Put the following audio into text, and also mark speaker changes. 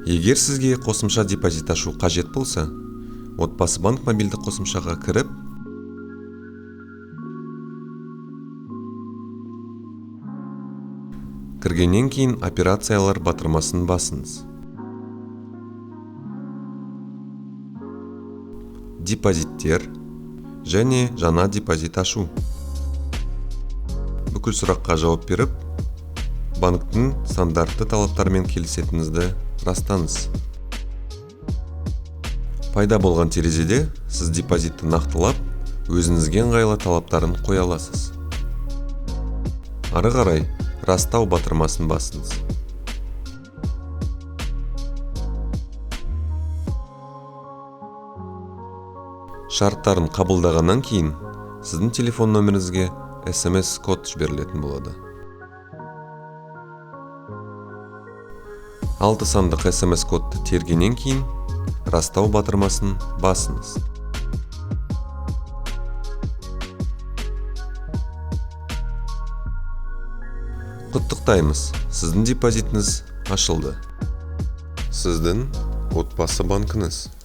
Speaker 1: Егер сізге қосымша депозит ашу қажет болса, Отбасы банк мобильді қосымшаға кіріп, кіргеннен кейін операциялар батырмасын басыңыз. Депозиттер және жаңа депозит ашу. Бүкіл сұраққа жауап беріп, банктің стандартты талаптарымен келісетініңізді растаңыз. Пайда болған терезеде сіз депозитті нақтылап, өзіңізге ыңғайлы талаптарын қоя аласыз. Ары қарай растау батырмасын басыңыз. Шарттарын қабылдағаннан кейін сіздің телефон нөміріңізге SMS код жіберілетін болады. 6 сандық SMS кодты тергеннен кейін растау батырмасын басыңыз. Құттықтаймыз, сіздің депозитіңіз ашылды. Сіздің Отбасы банкіңіз.